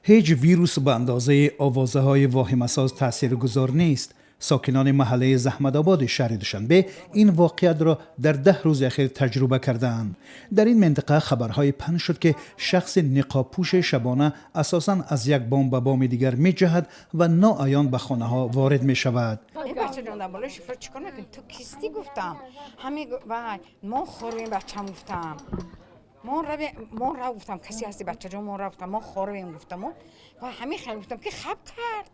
Ҳеҷ вирус ба андозаи овозаҳои воҳимасоз таъсиргузор нест. Сокинони маҳаллаи Заҳмадободи шаҳри Душанбе ин воқеиятро дар 10 рӯзи ахир таҷруба кардаанд. Дар ин минтақа хабарҳое паҳн шуд, ки шахси ниқобпӯши шабона асосан аз як бом ба боми дигар меҷаҳад ва ноаён ба хонаҳо ворид мешавад. Бачаҷон, дар болои шифр чӣ кор мекунӣ? Ту кистӣ, гуфтам. Ҳами вай мо хорем, бачам, гуфтам. Мо мо ра, гуфтам, касе ҳасти, бачаҷон, мо ра, гуфтам, мо хорем, гуфтаму ва ҳамин хел гуфтам, ки хаб кард.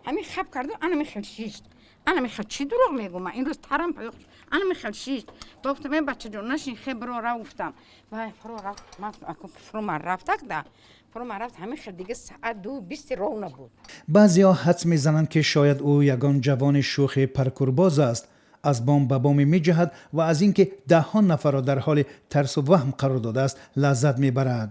Ҳамин хаб карду анами хел шишт, анами хел. Чӣ дурӯғ мегӯм ман? Ин рӯз тарам паёқ, анами хел шишт. Ба гуфтам: «Э, бачаҷон, нашин, хе, биро, ра», гуфтам. Вай фуро рафт. Ман фуро ман рафтак да фуро ман рафт. Ҳамин хел дига саат 2:20 ров набуд. Баъзеҳо ҳадс мезананд, ки шояд ӯ ягон ҷавони шӯхи паркурбоз аст, аз бом ба боме меҷаҳад ва аз ин ки даҳҳо нафарро дар ҳоли тарсу ваҳм қарор додааст, лаззат мебарад.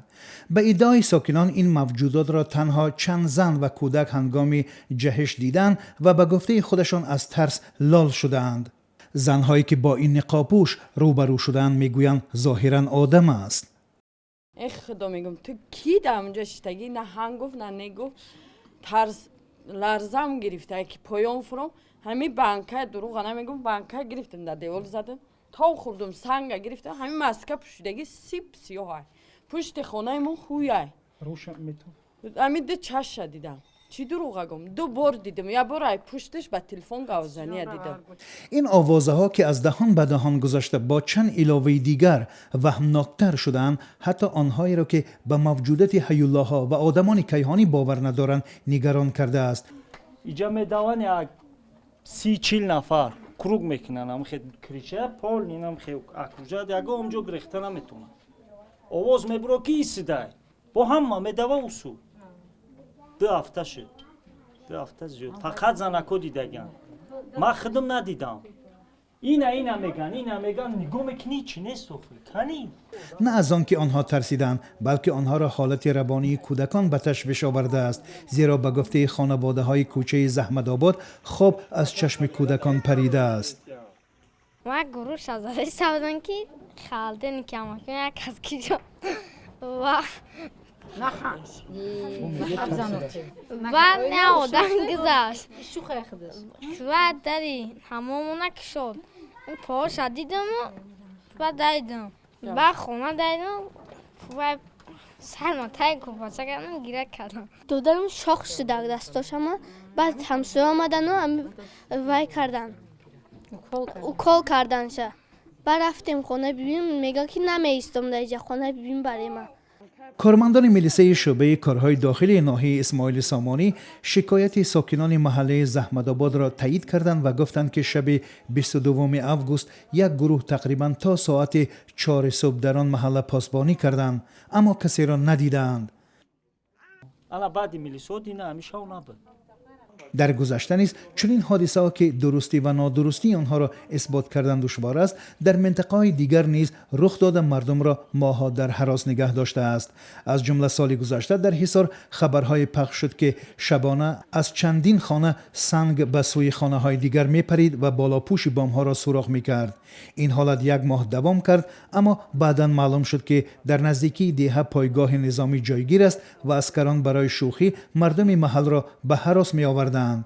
Ба иддаои сокинон, ин мавҷудотро танҳо чанд зан ва кӯдак ҳангоми ҷаҳиш диданд ва ба гуфтаи худашон аз тарс лол шудаанд. Занҳое ки бо ин ниқобпӯш рӯбарӯ шудаанд, мегӯянд, зоҳиран одам аст. Э, худо, мегум, ту ки дар онҷо шиштагӣ? На ҳан гуфт, на не гуфт. Тарс ларзам гирифта, ки поён фуром. Ҳами банка, дурӯға намегум, банка гирифтам, дар девол задам, тов хӯрдум, санга гирифтам. Ҳами маска пӯшидаги, сип сиёҳай, пушти хонаи мо ҳуяй. Ҳами ду чаша дидам. Чӣ дурӯға гум? Ду бор дидам, як бор ай пушташ ба телефон гавзания дидам. Ин овозаҳо, ки аз даҳон ба даҳон гузашта, бо чанд иловаи дигар ваҳмноктар шудаанд, ҳатто онҳоеро, ки ба мавҷудияти ҳаюллоҳо ва одамони кайҳонӣ бовар надоранд, нигарон кардааст. Иҷа медаванд, як 30-40 нафар круг мекунанд, амхе крича пол инамхе окружать, ягон ҷо гирехта наметавонад. Овоз мебуро, ки исидай, бо ҳама медава. Усу 2 ҳафта шуд, 2 ҳафта зиёд. Фақат занако дидаган, ман худам надидам. Ина, ина меган, ина меган, нигоҳ мекунӣ, чи нест охир кани. На аз он ки онҳо тарсиданд, балки онҳоро ҳолати равонии кӯдакон ба ташвиш овардааст, зеро ба гуфтаи хонаводаҳои кӯчаи Заҳмадобод, хоб аз чашми кӯдакон паридааст. Ма гурӯҳ шазариста будам, ки халдени камакун як аз киҷо ва баъд на одам гузашт ва дари ҳамомона кушод, поша дидаму баъд дайдам, баъд хона дайдам ва сарма тай кӯпача кардам, гира кардам. Додарам шох шуда дастошама. Баъд ҳамсоя омадану вай кардан, укол карданша. Баъд рафтем хона бибим, мега ки намеистом дар иҷа, хона бибим барема. Кормандони милисаи шӯъбаи корҳои дохилии ноҳияи Исмоили Сомонӣ шикояти сокинони маҳаллаи Заҳмадободро таъид карданд ва гуфтанд, ки шаби 22 август як гурӯҳ тақрибан то соати 4 субҳ дар он маҳалла посбонӣ карданд, аммо касеро надидаанд. Ана баъди милисо дина ҳамишав набуд. Дар гузашта низ чунин ҳодисаҳо, ки дурустӣ ва нодурустии онҳоро исбот кардан душвор аст, дар минтақаҳои дигар низ рух дода, мардумро моҳҳо дар ҳарос нигаҳ доштааст. Аз ҷумла соли гузашта дар Ҳисор хабарҳое пахш шуд, ки шабона аз чандин хона санг ба сӯи хонаҳои дигар мепарид ва болопӯши бомҳоро сӯрох мекард. Ин ҳолат як моҳ давом кард, аммо баъдан маълум шуд, ки дар наздикии деҳа пойгоҳи низомӣ ҷойгир аст ва аскарон барои шӯхӣ мардуми маҳалро ба ҳарос меоварданд.